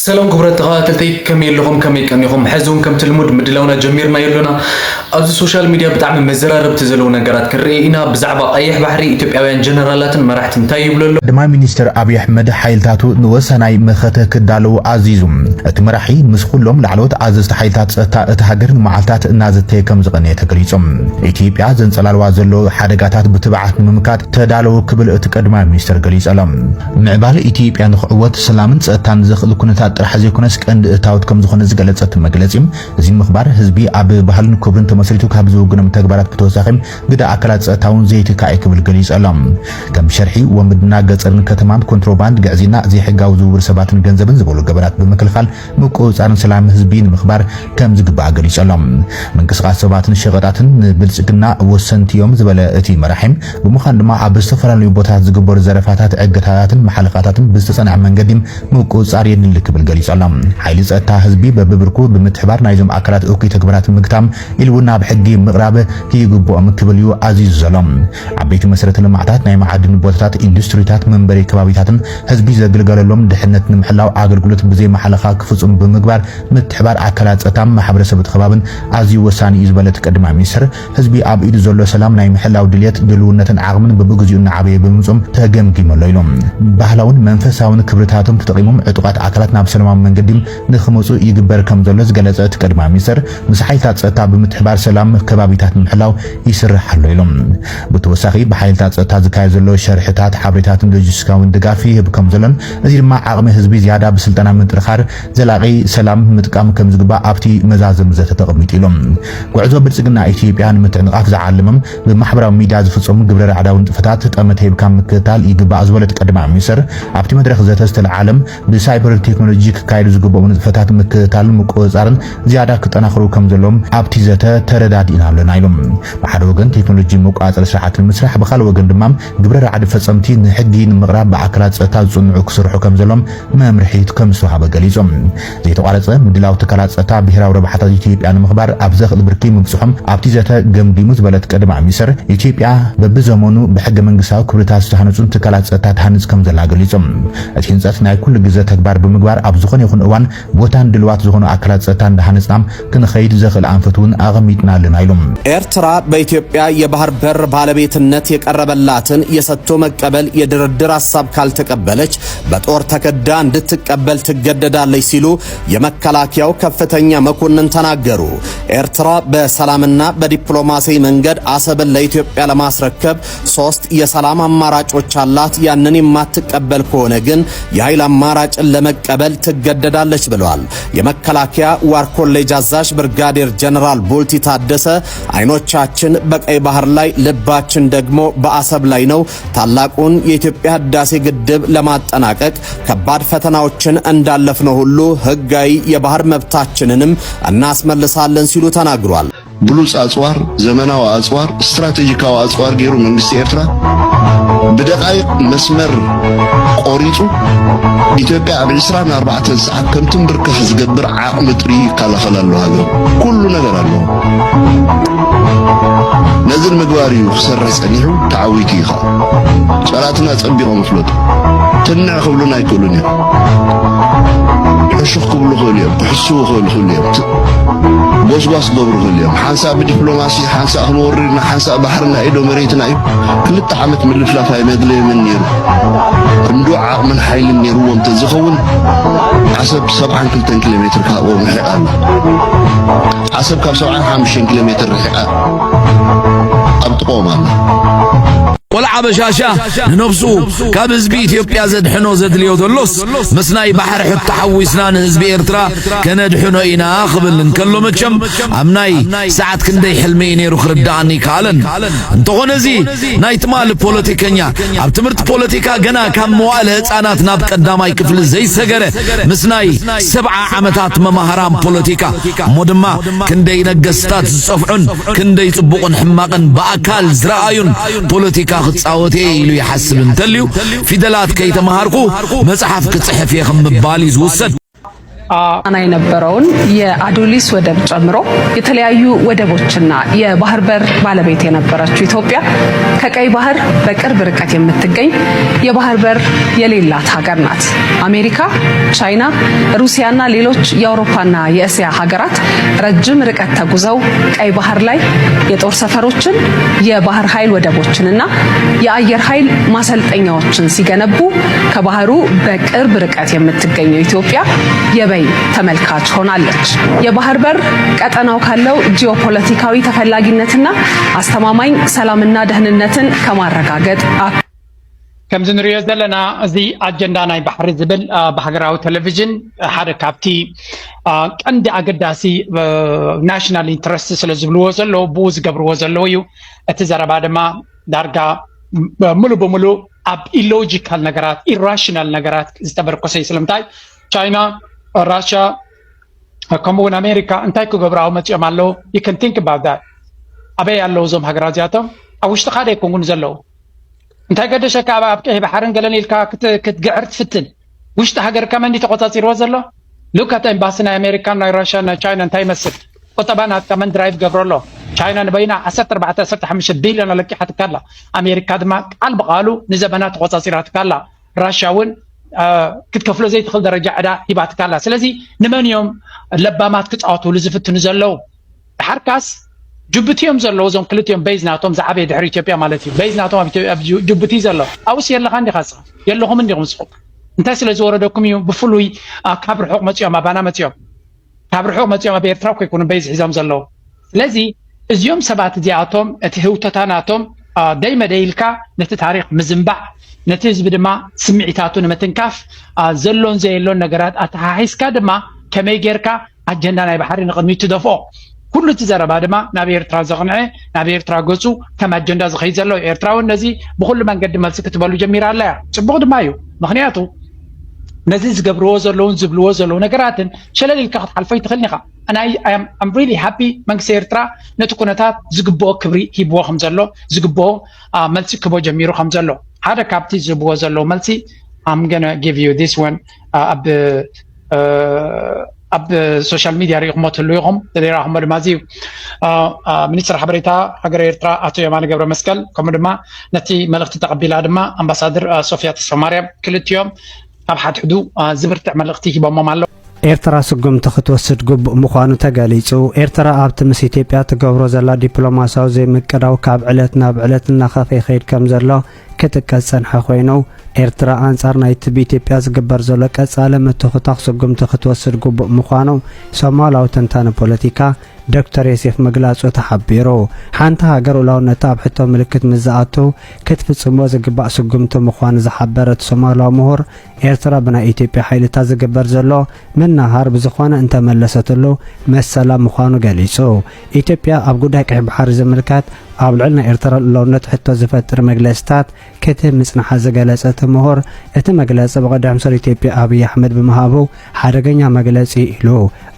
ሰላም ክቡራት ተኸታተልቲ፣ ከመይ ኣለኹም? ከመይ ቀኒኹም? ሕዚ እውን ከምቲ ልሙድ ምድላውና ጀሚርና የሎና። ኣብዚ ሶሻል ሚድያ ብጣዕሚ መዘራረብቲ ዘለዉ ነገራት ክንርኢ ኢና። ብዛዕባ ቀይሕ ባሕሪ ኢትዮጵያውያን ጀነራላትን መራሕትን እንታይ ይብሉ ኣለዉ? ቀዳማይ ሚኒስትር ኣብይ ኣሕመድ ሓይልታቱ ንወሳናይ መኸተ ክዳለዉ ኣዚዙ። እቲ መራሒ ምስ ኩሎም ላዕለዎት ኣዘዝቲ ሓይልታት ጸጥታ እታ ሃገር ንመዓልታት እናዘተየ ከም ዝቐነየ ተገሊጹ። ኢትዮጵያ ዘንጸላልዋ ዘሎ ሓደጋታት ብትብዓት ንምምካት ተዳለዉ ክብል እቲ ቀዳማይ ሚኒስትር ገሊጹ ኣሎ። ምዕባለ ኢትዮጵያ ንኽዕወት ሰላምን ጸጥታን ዘኽእል ኩነታት ጥራሕ ዘይኮነስ ቀንዲ እታወት ከም ዝኾነ ዝገለጸ እቲ መግለጺ፣ እዚ ንምኽባር ህዝቢ ኣብ ባህልን ክብርን ተመስሪቱ ካብ ዝውግኖም ተግባራት ብተወሳኺ ግደ ኣካላት ጸጥታ እውን ዘይትካእ ክብል ገሊጹ ኣሎ። ከም ሸርሒ፣ ወንብድና፣ ገጸርን ከተማን፣ ኮንትሮባንድ፣ ግዕዝይና፣ ዘይሕጋዊ ዝውውር ሰባትን ገንዘብን ዝበሉ ገበናት ብምክልኻል ምቁጽጻርን ሰላም ህዝቢ ንምኽባር ከም ዝግባእ ገሊጹ ኣሎ። ምንቅስቓስ ሰባትን ሸቐጣትን ንብልጽግና ወሰንቲ እዮም ዝበለ እቲ መራሒ፣ ብምዃኑ ድማ ኣብ ዝተፈላለዩ ቦታታት ዝግበሩ ዘረፋታት፣ ዕገታታትን መሓለኻታትን ብዝተጸንዐ መንገዲ ምቁጽጻር የድሊ ክብል ገሊጹ ኣሎ። ሓይሊ ጸጥታ ህዝቢ በብብርኩ ብምትሕባር ናይዞም ኣካላት እኩይ ተግባራት ምግታም ኢሉ እውን ናብ ሕጊ ምቕራብ ይግብኦም ክብል እዩ ኣዚዙ ዘሎ። ዓበይቲ መሰረተ ልምዓታት፣ ናይ መዓድን ቦታታት፣ ኢንዱስትሪታት፣ መንበሪ ከባቢታትን ህዝቢ ዘግልገለሎም ድሕነት ንምሕላው ኣገልግሎት ብዘይ ማሕለኻ ክፍጹም ብምግባር ምትሕባር ኣካላት ጸጥታን ማሕበረሰብ እቲ ከባብን ኣዝዩ ወሳኒ እዩ ዝበለ እቲ ቀዳማይ ሚኒስትር፣ ህዝቢ ኣብ ኢዱ ዘሎ ሰላም ናይ ምሕላው ድልየት፣ ድልውነትን ዓቕምን በብግዚኡ እናዓበየ ብምምፅኦም ተገምጊሙ ኣሎ ኢሉ። ባህላውን መንፈሳውን ክብርታቶም ተጠቒሞም ዕጡቓት ኣካላት ናብ ሰላማዊ መንገዲ ንክመፁ ይግበር ከም ዘሎ ዝገለጸ እቲ ቀዳማይ ሚኒስትር፣ ምስ ሓይልታት ጸጥታ ብምትሕባር ሰላም ከባቢታት ንምሕላው ይስራሕ ኣሎ ኢሎም። ብተወሳኺ ብሓይልታት ጸጥታ ዝካየድ ዘሎ ሸርሕታት ሓበሬታትን ሎጂስቲካውን ድጋፍ ይህብ ከም ዘሎን፣ እዚ ድማ ዓቕሚ ህዝቢ ዝያዳ ብስልጠና ምጥርኻር ዘላቒ ሰላም ምጥቃም ከም ዝግባእ ኣብቲ መዛዘሚ ዘተ ተቐሚጡ ኢሎም። ጉዕዞ ብልጽግና ኢትዮጵያ ንምትዕንቓፍ ዝዓለመም ብማሕበራዊ ሚድያ ዝፍጸሙ ግብረ ራዕዳዊ ንጥፈታት ጠመተ ሂብካ ምክትታል ይግባእ ዝበለት ቀዳማይ ሚኒስትር፣ ኣብቲ መድረኽ ዘተ ዝተለዓለም ብሳይበር ቴክኖሎጂ ክካየዱ ዝግብኦም ንጥፈታት ምክትታልን ምቁጽጻርን ዝያዳ ክጠናኽሩ ከም ዘለዎም ኣብቲ ዘተ ተረዳዲእና ኣለና ኢሎም። ብሓደ ወገን ቴክኖሎጂ መቆጻጸሪ ስርዓት ንምስራሕ፣ ብኻልእ ወገን ድማ ግብረ ራዕዲ ፈጸምቲ ንሕጊ ንምቕራብ ብኣካላት ጸጥታ ዝጽንዑ ክስርሑ ከም ዘለዎም መምርሒ ከም ዝተዋህበ ገሊጾም። ዘይተቋረጸ ምድላው ትካላት ጸጥታ ብሄራዊ ረብሓታት ኢትዮጵያ ንምኽባር ኣብ ዘኽእል ብርኪ ምብጽሖም ኣብቲ ዘተ ገምጊሙ ዝበለት ቀዳማይ ሚኒስትር፣ ኢትዮጵያ በብዘመኑ ብሕገ መንግስታዊ ክብርታት ዝተሃነጹን ትካላት ጸጥታ ትሃንጽ ከም ዘላ ገሊጾም። እቲ ህንጸት ናይ ኩሉ ግዘ ተግባር ብምግባር ኣብ ዝኾነ ይኹን እዋን ቦታን ድልዋት ዝኾኑ ኣካላት ጸጥታ እንዳሃነጽና ክንኸይድ ዘኽእል ኣንፈት እውን ኣቐሚጥና ኣለና ኢሎም። ኤርትራ በኢትዮጵያ የባህር በር ባለቤትነት የቀረበላትን የሰጥቶ መቀበል የድርድር ሐሳብ ካልተቀበለች በጦር ተከዳ እንድትቀበል ትገደዳለች ሲሉ የመከላከያው ከፍተኛ መኮንን ተናገሩ። ኤርትራ በሰላምና በዲፕሎማሲያዊ መንገድ አሰብን ለኢትዮጵያ ለማስረከብ ሶስት የሰላም አማራጮች አላት። ያንን የማትቀበል ከሆነ ግን የኃይል አማራጭን ለመቀበል ትገደዳለች ብለዋል። የመከላከያ ዋር ኮሌጅ አዛዥ ብርጋዴር ጀነራል ቡልቲ ታደሰ «አይኖቻችን በቀይ ባህር ላይ፣ ልባችን ደግሞ በአሰብ ላይ ነው። ታላቁን የኢትዮጵያ ህዳሴ ግድብ ለማጠናቀቅ ከባድ ፈተናዎችን እንዳለፍነው ሁሉ ህጋዊ የባህር መብታችንንም እናስመልሳለን» ሲሉ ተናግሯል። ብሉጽ ኣጽዋር፣ ዘመናዊ ኣጽዋር፣ ስትራቴጂካዊ ኣጽዋር ገይሩ መንግስቲ ኤርትራ ብደቃይቕ መስመር ቆሪጹ፣ ኢትዮጵያ ኣብ ዒስራን ኣርባዕተን ሰዓት ከም ትንብርከኽ ዝገብር ዓቕሚ ጥርዩ ይከላኸል ኣሎ። ሃገሩ ኩሉ ነገር ኣለዎ። ነዚ ንምግባር እዩ ክሰርሕ ጸኒሑ፣ ተዓዊቱ እዩ ኸኣ። ጸላእትና ጸቢቖም ይፍለጡ። ትንዕ ክብሉና ኣይክእሉን እዮም። ሕሹኽ ክብሉ ይኽእሉ እዮም፣ ክሕስዉ ይኽእሉ፣ ይኽእሉ እዮም። ት-፣ ጎስጓስ ክገብሩ ይኽእሉ እዮም። ሓንሳእ ብዲፕሎማሲ፣ ሓንሳእ ክንወርር ኢና፣ ሓንሳእ ባሕርና እዩ ዶ መሬትና እዩ። ክልተ ዓመት ምልፍላፍ ኣይመድለዮምን ነይሩ። ክንዱ ዓቕምን ሓይልን ነይርዎም ተዝኸውን፣ ዓሰብ ሰብዓን ክልተን ኪሎ ሜትር ካብኦም ርሒቓ ኣላ። ዓሰብ ካብ ሰብዓን ሓሙሽተን ኪሎ ሜትር ርሒቓ ኣብ ጥቕኦም ኣላ። ቆልዓ በሻሻ ንነብሱ ካብ ህዝቢ ኢትዮጵያ ዘድሕኖ ዘድልዮ ዘሎስ፣ ምስ ናይ ባሕሪ ሕቶ ተሓዊስና ንህዝቢ ኤርትራ ከነድሕኖ ኢና ክብል እንከሎ፣ መቸም ኣብ ናይ ሰዓት ክንደይ ሕልሚ እዩ ነይሩ ክርድኣኒ ይከኣለን። እንተኾነ እዚ ናይ ትማሊ ፖለቲከኛ፣ ኣብ ትምህርቲ ፖለቲካ ገና ካብ መዋእለ ህጻናት ናብ ቀዳማይ ክፍሊ ዘይሰገረ፣ ምስ ናይ ሰብዓ ዓመታት መማህራን ፖለቲካ፣ እሞ ድማ ክንደይ ነገስታት ዝጸፍዑን ክንደይ ጽቡቕን ሕማቕን ብኣካል ዝረኣዩን ፖለቲካ ክጻወት እየ ኢሉ ይሓስብ እንተልዩ፣ ፊደላት ከይተመሃርኩ መጽሓፍ ክጽሕፍ እየ ከም ምባል እዩ ዝውሰድ። አ- ና የነበረውን የአዶሊስ ወደብ ጨምሮ የተለያዩ ወደቦችና የባህር በር ባለቤት የነበረችው ኢትዮጵያ ከቀይ ባህር በቅርብ ርቀት የምትገኝ የባህር በር የሌላት ሀገር ናት። አሜሪካ፣ ቻይና፣ ሩሲያና ሌሎች የአውሮፓና የእስያ ሀገራት ረጅም ርቀት ተጉዘው ቀይ ባህር ላይ የጦር ሰፈሮችን፣ የባህር ኃይል ወደቦችንና የአየር ኃይል ማሰልጠኛዎችን ሲገነቡ ከባህሩ በቅርብ ርቀት የምትገኘው ኢትዮጵያ የበይ ተመልካች ሆናለች። የባህር በር ቀጠናው ካለው ጂኦፖለቲካዊ ተፈላጊነትና አስተማማኝ ሰላምና ደህንነትን ከማረጋገጥ አ- ከምዚ ንሪኦ ዘለና፣ እዚ ኣጀንዳ ናይ ባሕሪ ዝብል፣ አ፣ ብሃገራዊ ቴሌቪዥን ሓደ ካብቲ፣ አ፣ ቀንዲ ኣገዳሲ፣ አ፣ ናሽናል ኢንትረስት ስለ ዝብልዎ ዘለዉ፣ ብኡ ዝገብርዎ ዘለዉ እዩ። እቲ ዘረባ ድማ ዳርጋ፣ ም-፣ ሙሉ ብሙሉ ኣብ ኢሎጂካል ነገራት፣ ኢራሽናል ነገራት ዝተመርኮሰ እዩ። ስለምንታይ? ቻይና፣ ራሻ፣ ከምኡ እውን ኣሜሪካ እንታይ ክገብሩ ኣብ መፂኦም ኣለዉ? You can think about that። ኣበይ ኣለዉ እዞም ሃገራት እዚኣቶም? ኣብ ውሽጥኻ ዶ ኣይኮንኩን ዘለዉ? እንታይ ገደሸካ ኣብ ኣብ ቀይሕ ባሕርን ገለን ኢልካ ክት- ክትግዕር ትፍትን? ውሽጢ ሃገርካ መን ድዩ ተቆፃፂርዎ ዘሎ? ሉክ ኣት ኤምባሲ ናይ ኣሜሪካን ናይ ራሽያን ናይ ቻይና እንታይ ይመስል? ቁጠባ ናትካ መን ድራይቭ ገብሮ ኣሎ? ቻይና ንበይና ዓሰርተ ኣርባዕተ ዓሰርተ ሓሙሽተ ቢልዮን ኣለቂሓትካ ኣላ። ኣሜሪካ ድማ ቃል ብቃሉ ንዘበናት ተቆፃፂራትካ ኣላ። ራሽያ እውን፣ አ፣ ክትከፍሎ ዘይትኽእል ደረጃ ዕዳ ሂባትካ ኣላ። ስለዚ ንመን እዮም ለባማት ክፃወትሉ ዝፍትኑ ዘለዉ? ድሓርካስ ጅቡቲ እዮም ዘለዉ፣ እዞም ክልቲኦም ቤዝ ናቶም ዝዓበየ ድሕሪ ኢትዮጵያ ማለት እዩ። ቤዝ ናቶም ኣብ ኢትዮ- ኣብ ጅ- ጅቡቲ ዘሎ። ኣብስ የለኻን ዲኻ ንስኻ? የለኹምን ዲኹም ንስኹም? እንታይ ስለ ዝወረደኩም እዩ ብፍሉይ፣ አ፣ ካብ ርሑቕ መፂኦም ኣባና መፂኦም? ካብ ርሑቕ መፂኦም ኣብ ኤርትራ እኮ ኣይኮኑን ቤዝ ሒዞም ዘለዉ። ስለዚ እዚኦም ሰባት እዚኣቶም እቲ ህውተታ ናቶም፣ አ፣ ደይ መደይ ኢልካ ነቲ ታሪኽ ምዝንባዕ፣ ነቲ ህዝቢ ድማ ስምዒታቱ ንምትንካፍ፣ አ፣ ዘሎን ዘየሎን ነገራት ኣተሓሒዝካ ድማ ከመይ ጌርካ ኣጀንዳ ናይ ባሕሪ ንቕድሚት ትደፍኦ። ኩሉ እቲ ዘረባ ድማ ናብ ኤርትራ ዘቕንዐ፣ ናብ ኤርትራ ገጹ ከም ኣጀንዳ ዝኸይድ ዘሎ እዩ። ኤርትራ እውን ነዚ ብኹሉ መንገዲ መልሲ ክትበሉ ጀሚራ ኣላ እያ። ጽቡቕ ድማ እዩ። ምኽንያቱ ነዚ ዝገብርዎ ዘለውን ዝብልዎ ዘለዉ ነገራትን ሸለል ኢልካ ክትሓልፎ ይትኽእልን ኢኻ። And I, I am, I'm really happy መንግስቲ ኤርትራ ነቲ ኩነታት ዝግብኦ ክብሪ ሂብዎ ከም ዘሎ፣ ዝግብኦ፣ አ፣ መልሲ ክቦ ጀሚሩ ከም ዘሎ። ሓደ ካብቲ ዝህብዎ ዘለዉ መልሲ፣ I'm gonna give you this one፣ አ፣ ኣብ፣ አ፣ ኣብ ሶሻል ሚድያ ሪኢኹሞ ትህልዉ ኢኹም፣ ዘይረኣኹሞ ድማ እዚ እዩ። አ፣ አ፣ ሚኒስትር ሓበሬታ ሃገረ ኤርትራ ኣቶ የማነ ገብረ መስቀል፣ ከምኡ ድማ ነቲ መልእኽቲ ተቐቢላ ድማ ኣምባሳደር፣ አ፣ ሶፊያ ተስፋማርያም፣ ክልቲኦም ካብ ሓድሕዱ፣ አ፣ ዝብርትዕ መልእኽቲ ሂቦሞም ኣለዉ። ኤርትራ ስጉምቲ ክትወስድ ግቡእ ምዃኑ ተገሊጹ። ኤርትራ ኣብቲ ምስ ኢትዮጵያ ትገብሮ ዘላ ዲፕሎማስያዊ ዘይምቅዳው ካብ ዕለት ናብ ዕለት እናኸፍአ ይኸይድ ከም ዘሎ ክጥቀስ ዝጸንሐ ኮይኑ፣ ኤርትራ ኣንጻር ናይቲ ብኢትዮጵያ ዝግበር ዘሎ ቀጻሊ ምትኹታኽ ስጉምቲ ክትወስድ ግቡእ ምዃኑ ሶማላዊ ተንታኒ ፖለቲካ ዶክተር ዮሴፍ ምግላጹ ተሓቢሩ። ሓንቲ ሃገር ሉዓላውነታ ኣብ ሕቶ ምልክት ምስ ዝኣቱ ክትፍጽሞ ዝግባእ ስጉምቲ ምዃኑ ዝሓበረ እቲ ሶማላዊ ምሁር፣ ኤርትራ ብናይ ኢትዮጵያ ሓይልታት ዝግበር ዘሎ ምንህሃር ብዝኾነ እንተመለሰትሉ መሰላ ምዃኑ ገሊጹ። ኢትዮጵያ ኣብ ጉዳይ ቀይሕ ባሕሪ ዝምልከት ኣብ ልዕሊ ናይ ኤርትራ ሉዓላውነት ሕቶ ዝፈጥር መግለጽታት ክትህብ ምጽንሓ ዝገለጸ እቲ ምሁር፣ እቲ መግለጺ ብቐዳማይ ሚኒስተር ኢትዮጵያ ኣብይ ኣሕመድ ብምሃቡ ሓደገኛ መግለጺ ኢሉ።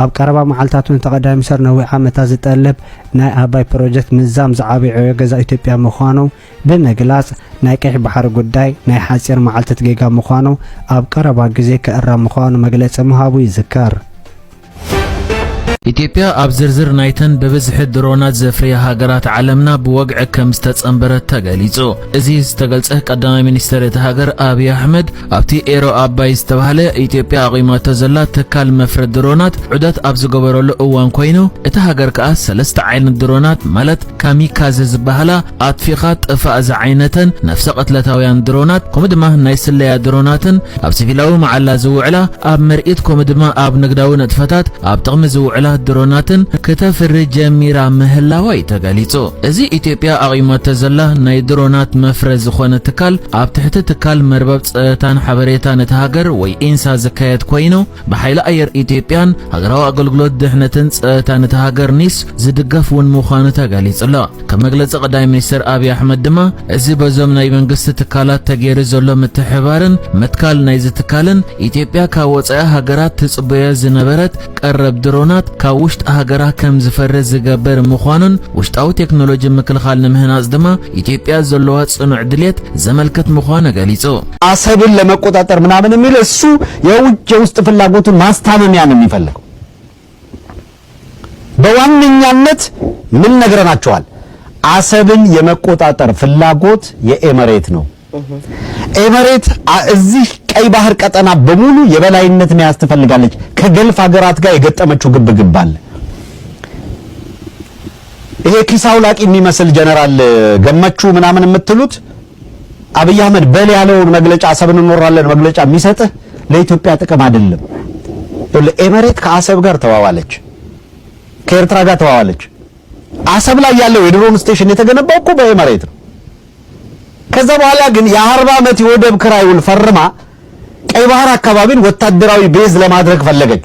ኣብ ቀረባ መዓልታት እውን እቲ ቀዳማይ ሚኒስተር ነዊሕ ዓመታት ዝጠልብ ናይ ኣባይ ፕሮጀክት ምዛም ዝዓበየ ዕዮ ገዛ ኢትዮጵያ ምዃኑ ብምግላጽ፣ ናይ ቀይሕ ባሕሪ ጉዳይ ናይ ሓጺር መዓልታት ጌጋ ምዃኑ ኣብ ቀረባ ግዜ ክእረም ምዃኑ መግለጺ ምሃቡ ይዝከር። ኢትዮጵያ ኣብ ዝርዝር ናይተን ብብዝሒ ድሮናት ዘፍርያ ሃገራት ዓለምና ብወግዒ ከም ዝተጸንበረት ተገሊጹ። እዚ ዝተገልጸ ቀዳማይ ሚኒስተር እታ ሃገር ኣብይ ኣሕመድ ኣብቲ ኤሮ ኣባይ ዝተባህለ ኢትዮጵያ ኣቑማቶ ዘላ ትካል መፍረ ድሮናት ዑደት ኣብ ዝገበረሉ እዋን ኮይኑ፣ እታ ሃገር ከኣ ሰለስተ ዓይነት ድሮናት ማለት ካሚካዘ ዝበሃላ ኣጥፊኻ ጥፋእ ዝዓይነተን ነፍሰ ቅትለታውያን ድሮናት ከምኡ ድማ ናይ ስለያ ድሮናትን ኣብ ሲቪላዊ መዓላ ዝውዕላ ኣብ ምርኢት ከምኡ ድማ ኣብ ንግዳዊ ንጥፈታት ኣብ ጥቕሚ ዝውዕላ ድሮናትን ክተፍሪ ጀሚራ ምህላዋ እዩ ተገሊጹ። እዚ ኢትዮጵያ ኣቒማቶ ዘላ ናይ ድሮናት መፍረ ዝኾነ ትካል ኣብ ትሕቲ ትካል መርበብ ጸጥታን ሓበሬታን እታ ሃገር ወይ ኢንሳ ዝካየድ ኮይኑ ብሓይሊ ኣየር ኢትዮጵያን ሃገራዊ ኣገልግሎት ድሕነትን ጸጥታን እታ ሃገር ኒስ ዝድገፍ እውን ምዃኑ ተገሊጹ ኣሎ። ከም መግለጺ ቀዳማይ ሚኒስትር ኣብይ ኣሕመድ ድማ፣ እዚ በዞም ናይ መንግስቲ ትካላት ተገይሩ ዘሎ ምትሕብባርን ምትካል ናይዚ ትካልን፣ ኢትዮጵያ ካብ ወጻኢ ሃገራት ትጽበዮ ዝነበረት ቀረብ ድሮናት ካብ ውሽጢ ሃገራ ከም ዝፈርስ ዝገብር ምዃኑን ውሽጣዊ ቴክኖሎጂ ምክልኻል ንምህናጽ ድማ ኢትዮጵያ ዘለዋ ጽኑዕ ድሌት ዘመልክት ምዃኑ ገሊጹ። አሰብን ለመቆጣጠር ምናምን የሚል እሱ የውጭ የውስጥ ፍላጎቱን ማስታመሚያ ነው የሚፈልገው። በዋነኛነት ምን ነግረናቸዋል? አሰብን የመቆጣጠር ፍላጎት የኤመሬት ነው። ኤመሬት አ- እዚህ ቀይ ባህር ቀጠና በሙሉ የበላይነት መያዝ ትፈልጋለች። ከገልፍ ሀገራት ጋር የገጠመችው ግብግብ አለ። ይሄ ኪስ አውላቂ የሚመስል ጀነራል ገመቹ ምናምን የምትሉት አብይ አህመድ በል ያለውን መግለጫ፣ አሰብን እንወራለን መግለጫ የሚሰጥህ ለኢትዮጵያ ጥቅም አይደለም። ይኸውልህ፣ ኤመሬት ከአሰብ ጋር ተዋዋለች፣ ከኤርትራ ጋር ተዋዋለች። አሰብ ላይ ያለው የድሮን ስቴሽን የተገነባው እኮ በኤመሬት ነው። ከዛ በኋላ ግን የአርባ ዓመት የወደብ ክራይ ውል ፈርማ ቀይ ባህር አካባቢን ወታደራዊ ቤዝ ለማድረግ ፈለገች።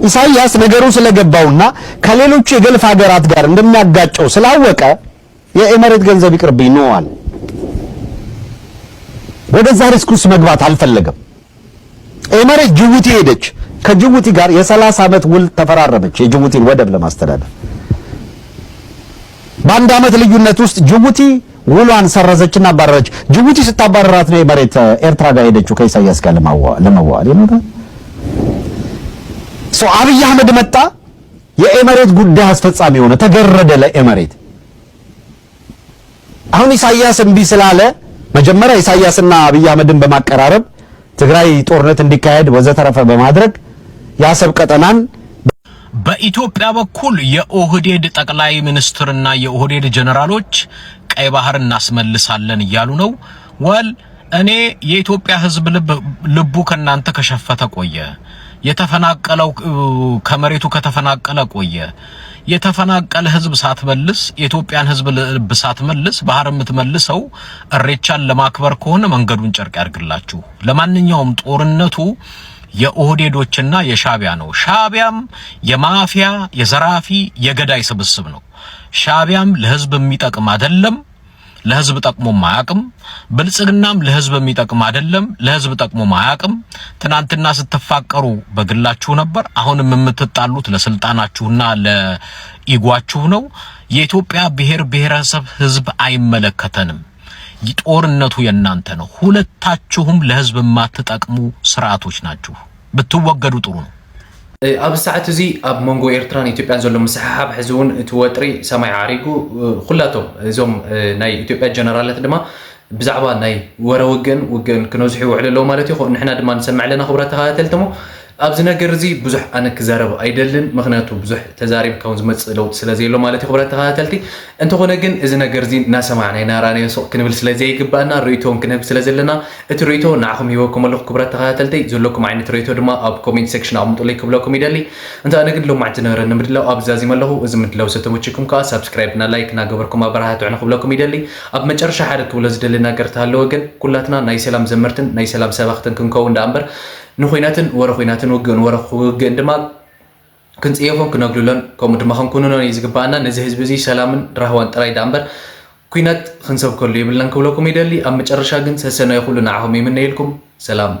ኢሳያስ ነገሩ ስለገባውና ከሌሎቹ የገልፍ ሀገራት ጋር እንደሚያጋጨው ስላወቀ የኤመሬት ገንዘብ ይቅርብኝ ነው አለ። ወደዛ ሪስክ ውስጥ መግባት አልፈለገም። ኤመሬት ጅቡቲ ሄደች። ከጅቡቲ ጋር የሰላሳ ዓመት ውል ተፈራረመች የጅቡቲን ወደብ ለማስተዳደር። በአንድ ዓመት ልዩነት ውስጥ ጅቡቲ ውሏን ሰረዘችና አባረረች። ጅቡቲ ስታባረራት ነው ኤመሬት ኤርትራ ጋር ሄደችው ከኢሳያስ ጋር ለማዋ- ለመዋዋል። ይኖራል። ሶ አብይ አህመድ መጣ፣ የኤመሬት ጉዳይ አስፈጻሚ ሆነ፣ ተገረደ ለኤመሬት። አሁን ኢሳያስ እምቢ ስላለ መጀመሪያ ኢሳያስና አብይ አህመድን በማቀራረብ ትግራይ ጦርነት እንዲካሄድ ወዘተረፈ በማድረግ የአሰብ ቀጠናን በኢትዮጵያ በኩል የኦህዴድ ጠቅላይ ሚኒስትርና የኦህዴድ ጀነራሎች ቀይ ባህር እናስመልሳለን እያሉ ነው። ወል እኔ የኢትዮጵያ ህዝብ ልብ ልቡ ከናንተ ከሸፈተ ቆየ። የተፈናቀለው ከመሬቱ ከተፈናቀለ ቆየ። የተፈናቀለ ህዝብ ሳትመልስ፣ የኢትዮጵያን ህዝብ ልብ ሳትመልስ፣ ባህር የምትመልሰው እሬቻን ለማክበር ከሆነ መንገዱን ጨርቅ ያርግላችሁ። ለማንኛውም ጦርነቱ የኦህዴዶችና የሻቢያ ነው። ሻቢያም የማፊያ የዘራፊ የገዳይ ስብስብ ነው። ሻቢያም ለህዝብ የሚጠቅም አይደለም፣ ለህዝብ ጠቅሞም አያውቅም። ብልጽግናም ለህዝብ የሚጠቅም አይደለም፣ ለህዝብ ጠቅሞም አያውቅም። ትናንትና ስትፋቀሩ በግላችሁ ነበር። አሁንም የምትጣሉት ለስልጣናችሁና ለኢጓችሁ ነው። የኢትዮጵያ ብሔር ብሔረሰብ ህዝብ አይመለከተንም። ጦርነቱ የእናንተ ነው። ሁለታችሁም ለህዝብ የማትጠቅሙ ስርዓቶች ናችሁ። ብትወገዱ ጥሩ ነው። ኣብዚ ሰዓት እዚ ኣብ መንጎ ኤርትራን ኢትዮጵያን ዘሎ ምስሕሓብ፣ ሕዚ እውን እቲ ወጥሪ ሰማይ ዓሪጉ፣ ኩላቶም እዞም ናይ ኢትዮጵያ ጀነራላት ድማ ብዛዕባ ናይ ወረ ውግእን ውግእን ክነዝሑ ይውዕሉ ኣለዉ ማለት እዩ። ንሕና ድማ ንሰምዕ ኣለና ክቡራት ተኸታተልቲ። እሞ ኣብዚ ነገር እዚ ብዙሕ ኣነ ክዛረብ ኣይደልን፣ ምኽንያቱ ብዙሕ ተዛሪብካ እውን ዝመጽእ ለውጢ ስለ ዘየሎ ማለት እዩ ክቡራት ተኸታተልቲ። እንተኾነ ግን እዚ ነገር እዚ እናሰማዕና እናረኣናዮ ስቕ ክንብል ስለ ዘይግባኣና ርእይቶ እውን ክንህብ ስለ ዘለና እቲ ርእይቶ ንዓኹም ሂበኩም ኣለኹ ክቡራት ተኸታተልቲ። ዘለኩም ዓይነት ርእይቶ ድማ ኣብ ኮሜንት ሴክሽን ኣቕምጡለይ ክብለኩም ይደሊ። እንተ ኣነ ግን ሎማዕንቲ ዝነበረኒ ምድላው ኣብዚ ዛዚመ ኣለኹ። እዚ ምድላው ዝተመችኩም ከኣ ሳብስክራይብ እና ላይክ እናገበርኩም ኣበረታትዑኒ ክብለኩም ይደሊ። ኣብ መጨረሻ ሓደ ክብሎ ዝደሊ ነገር እንተሃለወ ግን ኩላትና ናይ ሰላም ዘመርትን ናይ ሰላም ሰባኽትን ክንከውን ደኣ እምበር ንኹናትን ወረ ኹናትን ውግእን ወረ ውግእን ድማ ክንጽየፎን ክነግልሎን ከምኡ ድማ ክንኩንኖን እዩ ዝግባኣና። ነዚ ህዝቢ እዚ ሰላምን ራህዋን ጥራይ ደኣ እምበር ኲናት ክንሰብከሉ የብልናን ክብለኩም ይደሊ። ኣብ መጨረሻ ግን ሰሰናዩ ኩሉ ንዓኹም ይምነየልኩም። ሰላም።